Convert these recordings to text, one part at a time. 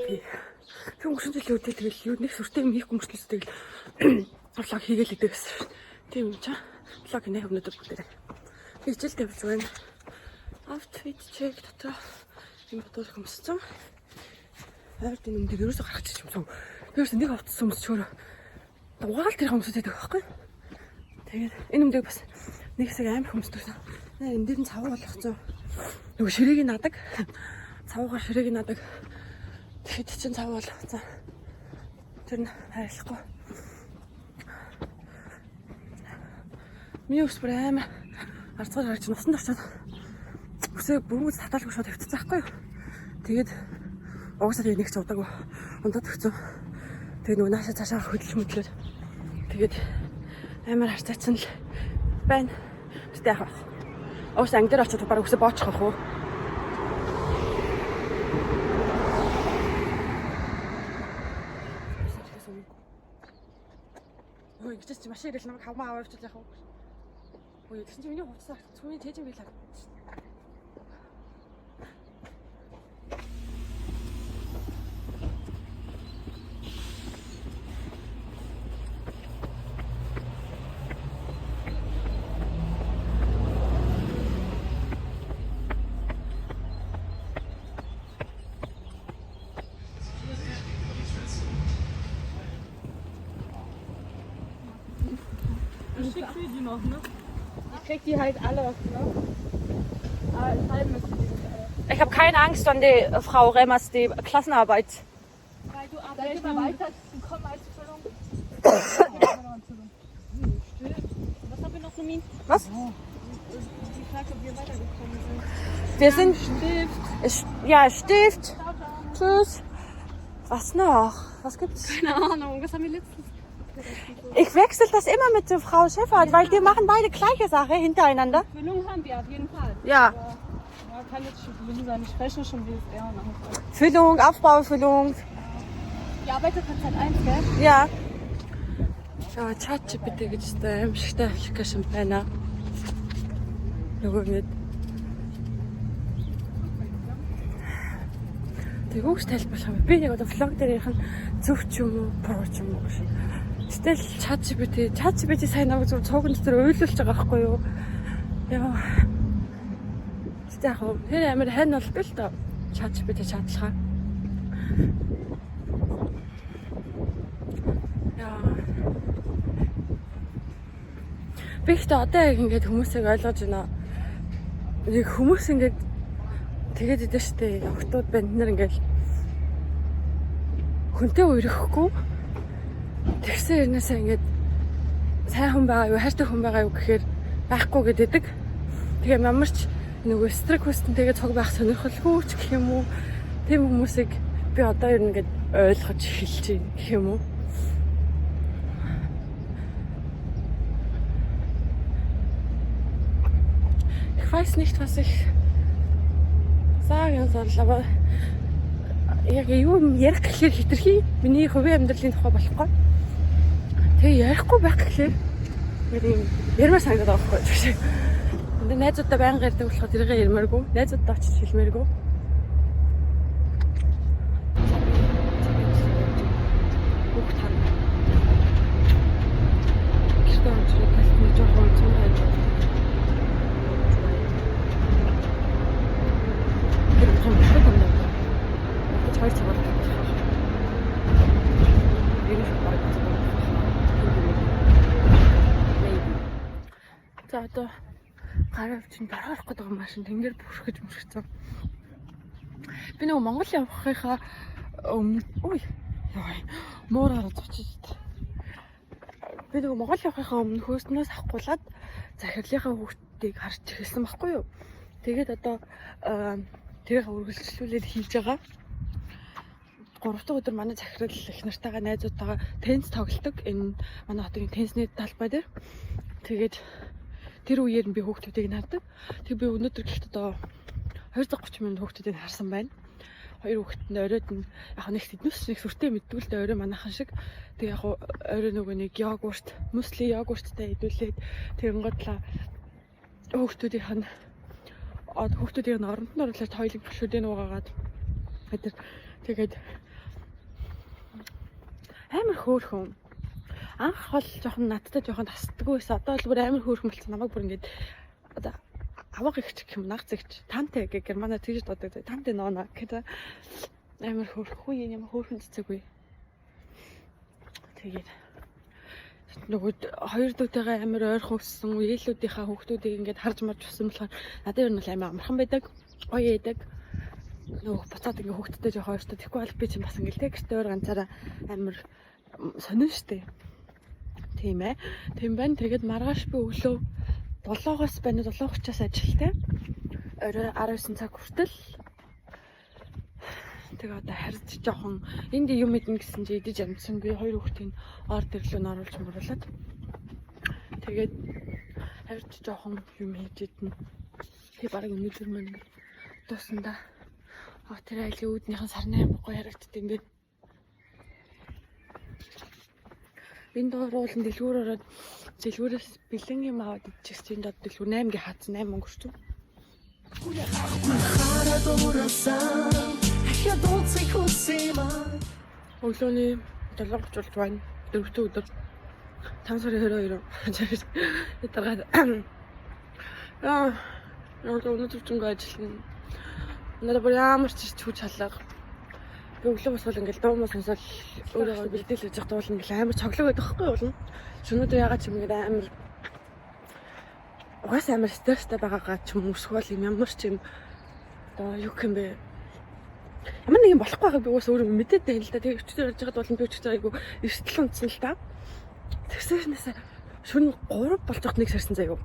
Happy. Би өнгөрсөн жилийн үдээ тэгэл юу нэг сүртэй юм хийхгүй мөртлөөс тэгэл vlog хийгээл идэг гэсэн шин. Тийм юм чаа. Vlog хийнэ өнөөдөр бүгдээрээ. Би хичээл тавьж байна. Outfit check дотор юм бодвол хөмссөн. Ойр энэ өмдөг ерөөсө гарах чинь юмсан. Би ерөөсө нэг хувцас өмсчөөр угаал тэр хөмсөд байдаг байхгүй. Тэгээд энэ өмдөг бас нэг хэсэг амар хөмсдөгсөн. Энэ дээр нь цавуу болгоцсон. Нөгөө ширээг надаг. Цавуугаар ширээг надаг. Тэгэхэд чинь цавуу болгоцсон. Тэр нь хайрлахгүй. Миний ус бүр амар арцгаар харж нусан орчод үсээ бүрэн татаалгүй шууд тавьчихсан байхгүй юу. Тэгээд угаасаа тэгээ нэг ч удаагүй унтаад өгсөн. Тэгээ нөгөө наашаа цаашаа хөдөлж мөдлөөд тэгээд амар харцаацсан л байна. Гэтэ яах вэ? Угаасаа анги дээр очиод бараг үсээ боочих واخ уу? Ой, ингэж чи машин ирэл намайг хавмаа аваа явчихлаа яах вэ? Ой, тэгсэн чи миний хувцас цүний тэжин биел харагдчих. Schickst du die noch, ne? Ich krieg die halt alle, ne? Aber schreiben müssen die nicht alle. Ich habe keine Angst an die Frau Remmers, die Klassenarbeit. Weil du Abrechnung weitergekommen als Füllung. Was haben wir noch, Nomin? Was? Die fragt, ob wir weitergekommen sind. Wir sind Stift. Ja, Stift. Ciao, ciao. Tschüss. Was noch? Was gibt's? Keine Ahnung, was haben wir letztens? Ich wechsle das immer mit der Frau Schäffert, weil die machen beide gleiche Sache hintereinander. Füllung haben wir auf jeden Fall. Ja. Ja, kann jetzt schon Füllung sein. Ich rechne schon WSR nach. Füllung, Aufbaufüllung. Die arbeitet halt 1, gell? Ja. Яа, ChatGPT гэж та аимшигтай application байна. Нөгөө ингээд Тэг өгч тайлбарлах юм. Би яг одоо vlog дээр ярих нь зөв ч юм уу, буруу ч юм уу гэж. Гэтэл ChatGPT сайн намайг зөв цууган дотор уйлуулж байгаа байхгүй юу? Яа. Гэтэ яг хөө тэр амар хань болдог л доо. ChatGPT чадлахаа. Яа. Би ихтэй одоо яг ингээд хүмүүсийг ойлгож байна. Нэг хүмүүс ингээд тэгээд идэв штэ. Охтууд байна. Тэд нар ингээд хүнтэй үерхэхгүй. Тэгсэн хэрнээсээ ингээд сайн хүн байгаа юу, хайртай хүн байгаа юу гэхээр байхгүй гэдэг. Тэгээ ямар ч нөгөө стрэг хүстэнтэйгээ цуг байх сонирхолгүй ч гэх юм уу. Тийм хүмүүсийг би одоо ер нь ингээд ойлгож эхэлж байна гэх юм уу. Ich weiß nicht, was ich sagen soll, aber яг юу юм ярих гэхлээр хитрхи миний хувийн амьдралын тухай болохгүй. Тэгээ ярихгүй байх гэхлээр ингээд юм ярмаар санагдаад байгаа байхгүй юу. Тэгээ найзуудаа байнга ярьдаг болохоор тэргээ ярмааргүй. Найзуудаа очиж хэлмээргүй. Хүүхд харна. Гэртээ орж ирээд талтны жоохон зүүн хажуу. Тэр том их том юм. Гэж хоёр цагаар тавьчих. Ер нь шууд бараг цаг. Maybe. За одоо гараа өвчин дараа орох гэдэг машин тэнгэр бүрхэж мөрөгцөн. Би нөгөө Монгол явахынхаа өмнө үй яа муур хараад очиж. Би нөгөө Монгол явахынхаа өмнө хөөснөөс авахгуулаад захирлынхаа хүүхдийг харж эхэлсэн байхгүй юу? Тэгээд одоо тэрийг үргэлжлүүлээд хийж байгаа. 3 дахь өдөр манай захирал их нартайгаа найзуудтайгаа теннис тоглолдог. Энэ манай хотын теннисний талбай дээр. Тэгээд тэр үеэр нь би хүүхдүүдийг нь хардаг. Тэг би өнөөдөр гэхэд одоо 230 минут хүүхдүүдийг харсан байна. Хоёр хүүхэд нь оройд нь яг нэг тэднээс нэг сүртэй мэддэг л дээ орой манайхан шиг. Тэг яг орой нөгөө нэг йогурт, мюсли йогурттай идүүлээд тэгэнгүүтлээ хүүхдүүдийнх нь хүүхдүүдийг нь оронд нь оруулаад тойлыг бэлхүүдээ нуугаад тэр тэгээд Амар хөөрхөн. Анх бол жоохон надтай жоохон тасдаггүй байсан. Одоо л бүр амар хөөрхөн болсон. Намайг бүр ингээд одоо авга ихч гэх юм нагц ихч Tante гэх германаар тэгж дуудаг. Tante Нона гэдэг амар хөөрхөн юм ямар хөөрхөн цэцэг вэ. Тэгээд нөгөө хоёр дүүтэйгээ амар ойрхон өссөн үеэлүүдийнхаа хүүхдүүдийг ингээд харж марж өссөн болохоор надад ер нь бол амар амархан байдаг. Гоё яадаг. Нөгөө буцаад ингээд хүүхдтэй жоохон ойртой. Тэгэхгүй бол би чинь бас ингээд тэг гэртээ өөр ганцаараа амар сонин штэ. Тийм ээ. Тийм байна. Тэгээд маргааш би өглөө 7-оос байна 7:30-аас ажилтай. Орой 19 цаг хүртэл. Тэгээ одоо харьж жоохон энд юм идэнэ гэсэн чи идэж амжсангүй хоёр хүүхдийн ор дэрлөө нь оруулж муруулаад. Тэгээд харьж жоохон юм хийж идэнэ. Тэг бараг өнөөдөр маань ингээд дуусна да. А тэр айлын үүднийхэн сарны амар гоё харагдд юм бэ. Энэ дууруулан дэлгүүр ороод дэлгүүрээс бэлэн юм аваад идчихсэн чинь дод дэлгүүр 8 гээ хаацсан 8 өнгөрсөн. Өглөөний 7:30 болж байна. Дөрөвдүгээр өдөр 5 сарын 22. Ядаргаад аа яг өнөөдөр ч ингээ ажиллана. Надад бүр ямар ч хүч халга. Би өглөө босвол ингээл дуу муу сонсоод өөрийгөө бэлдээл хийж явах дуул ингээл амар цоглог байдаг байхгүй юу болно. Шөнөдөө ягаад ч юм ингээд амар угаасаа амар стресстэй байгаагаа ч юм эсвэл юм ямар ч юм одоо юу гэх юм бэ? Ямар нэг юм болохгүй байгааг би угаасаа өөрөө мэдээд байна л да. Тэгээ өчтөр ярьж байхад бол би өчтөр айгу эрсдэл унтсан л та. Тэгсэрнээсээ шөнө 3 болж байхад нэг сарсан заяа.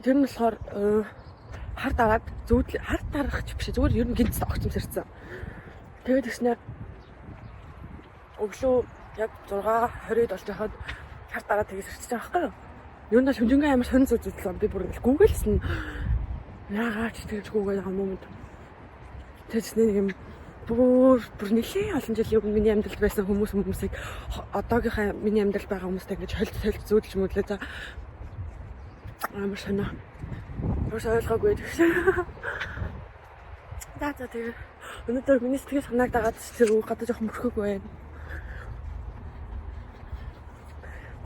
Тэр нь болохоор хар дараад зүудл хар дарах ч биш зүгээр ер нь гинц огцом сэрсэн. Тэгээд тэгснээр өглөө яг 6:20-д болж байхад хар дараад тэгээс сэрчихэж байгаа байхгүй юу? Ер нь шүнжэнгээ амар сонин зүйл үзлээ. Би бүр ингээл гүгэлсэн. Яагаад ч тэгж гүгээд байгаа юм уу? Тэгснэ нэг юм бүр нэлээд олон жилийн өмнө миний амьдралд байсан хүмүүсийг одоогийнхаа миний амьдралд байгаа хүмүүстэй ингэж холд холд зүүдэлж мөдлөө. За амар сонио. Юус ойлгоогүй тэгсэн. За тэгээ өнөөдөр миний сэтгэл санааг дагаад тэр гадаа жоохон мөрхөг байна.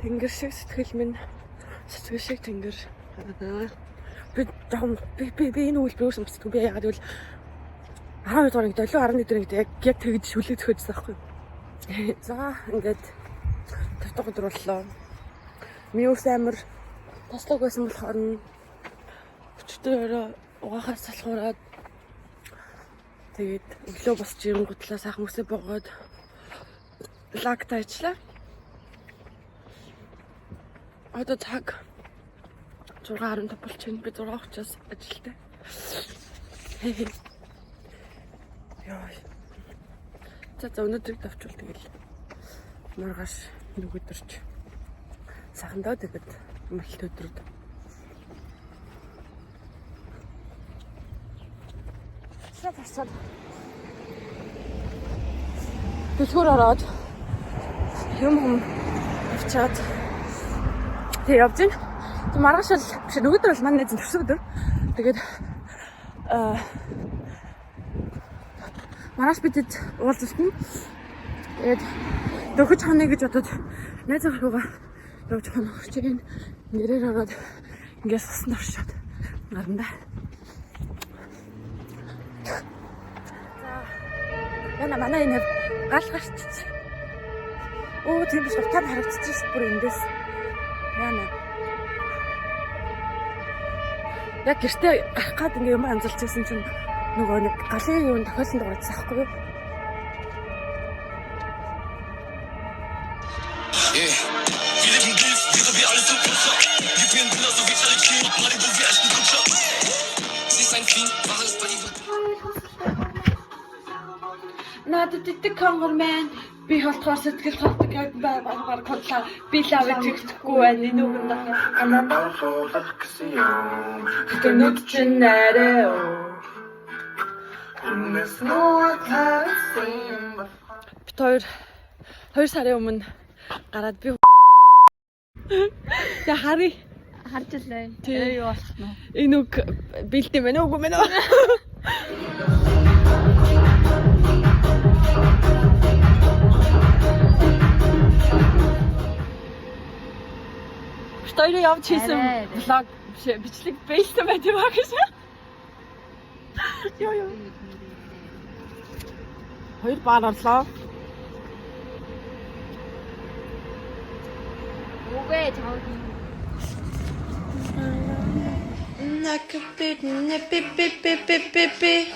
Тэнгэр шиг сэтгэл минь сэтгэл шиг тэнгэр. Би жоохон би энэ үйл би өөрсөө мэддэг. Би яагаад гэвэл 12 дугаар анги 7 11 дэх анги яг тэгж шүлэг зөхөжсэн байхгүй. За ингээд тэр дахь өдөр боллоо. Миний өөрсөө амар тослог байсан болохоор нь өчтөр өрөө угаахаас салхуураад тэгээд өглөө босч ирэнгүүтлээ сайхан үсээ богоод лагта ичлээ. Одоо цаг 6:15 болчихно. Би 6:30-аас ажилтай. Йоо. За өнөөдрийг давчвал тэгэл маргааш нөгөөдөрч сайхандаа тэгээд амралт өдрүүд. Саа дэлгүүр ороод юм хүм авчаад тэг явж гин. Тэг маргааш бол биш нөгөөдөр бол манай найз төрсөн өдөр. Тэгээд маргааш бидэд уулзалтна. Тэгээд дөхөж хонё гэж бодоод найз руугаа явж хонох гэж байна. Нэрээр ороод ингээд сусан оршоод гарна да. За. Яна манай энэ гал гарччих. Оо тийм биш утаар харагдчих шүү бүр эндээс. Яна. Яг гэртээ гарах гад ингээ юм анзалж байсан чинь нөгөө нэг галын юм тохиолдолд дуурайсан байхгүй юу? Надад идэг хонгор маань би холтохоор сэтгэл холдог баг баг хотлаа би лав итгэхгүй байна энэ үгэн дахин Анаа суулгах гэсэн юм. Гэтэ нүд чинь арай Үнэс нөө тарсан юм. Бит хоёр 2 сарын өмнө гараад би Я харъя. Харж илээ. Тий. Юу болох нь вэ? Энэ үг бэлдэм байна уу үгүй мэн үү? Хоёрын явж хийсэн Арай, арай. vlog биш ээ, бичлэг бэлсэн байт юм аа гэж. Йоо ёо. Хоёр бар орлоо. Үгүй чамд юм. Beep, beep, beep, beep, beep, beep.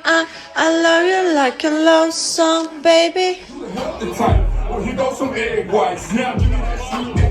I love you like a love song, baby. The type. Well, here goes some egg whites. Now give me that sweet.